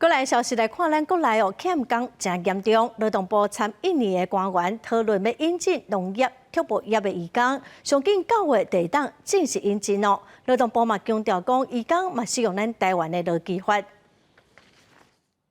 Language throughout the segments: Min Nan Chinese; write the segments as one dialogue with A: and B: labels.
A: 過來消息來看，咱國內哦欠工誠嚴重，勞動部參印尼的官員討論欲引進農業、畜牧業的移工，上緊9月就會當正式引進哦。勞動部嘛強調講，移工嘛適用咱台灣的勞基法。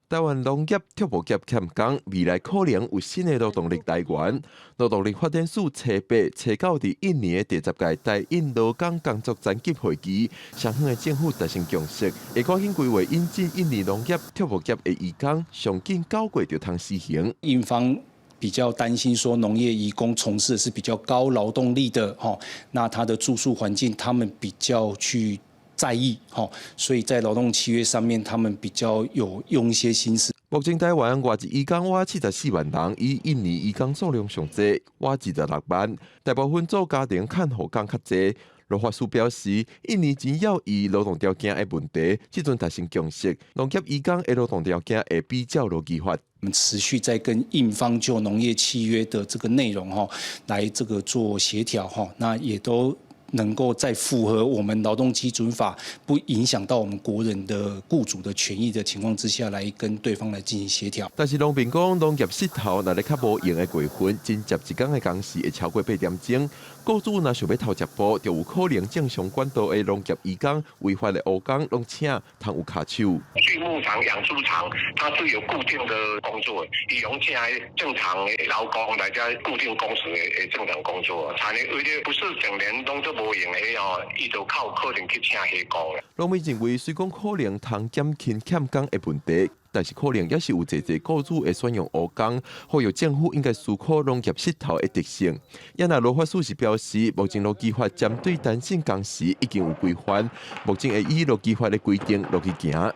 B: 台灣農業、畜牧業欠工，未來可能有新的勞動力來源。勞動力發展署初八、初九佇印尼的第10屆台印勞工工作層級會議，雙方的政府達成共識，會趕緊規劃引進印尼農業、畜牧業的移工，上緊9月就通施行。
C: 印方比較擔心說，農業移工從事的是比較高勞動力的，吼，那他的住宿環境，他們比較去在意，吼，所以在勞動契約上面，他們比較有用一些心思。
B: 目前台灣外籍移工倚74萬人，以印尼移工數量上濟，倚26萬，大部分做家庭看護工較濟。勞發署表示，印尼真要以勞動條件的問題，這陣達成共識，農業移工的勞動條件會比照勞基法。
C: 我們持續在跟印方就農業契約的這個內容，哈，來這個做協調，哈，那也都能夠在符合我們勞動基準法，不影響到我們國人的雇主的權益的情況之下，來跟對方來進行協調。
B: 但是農民講，農業實頭若咧較無閒的月份，真接一工的工時會超過8點鐘。雇主若想欲偷食步，就有可能正常管道的農業移工、違法的黑工攏請通有跤手。
D: 畜牧場、養豬場，它是有固定的工作，伊用請正常的勞工來遮固定工時的正常工作。產業為了不是整年攏做無閒的哦，伊就較有可能去請黑工。
B: 農民認為，雖講可能通減輕欠工的問題，但是可能也是有濟濟雇主會選用黑工，呼籲政府應該思考農業實頭的特性。也若勞發署是表示，目前勞基法針對彈性工時已經有規範，目前會以勞基法的規定落去行。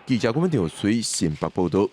B: 記者郭文調隨新北報道。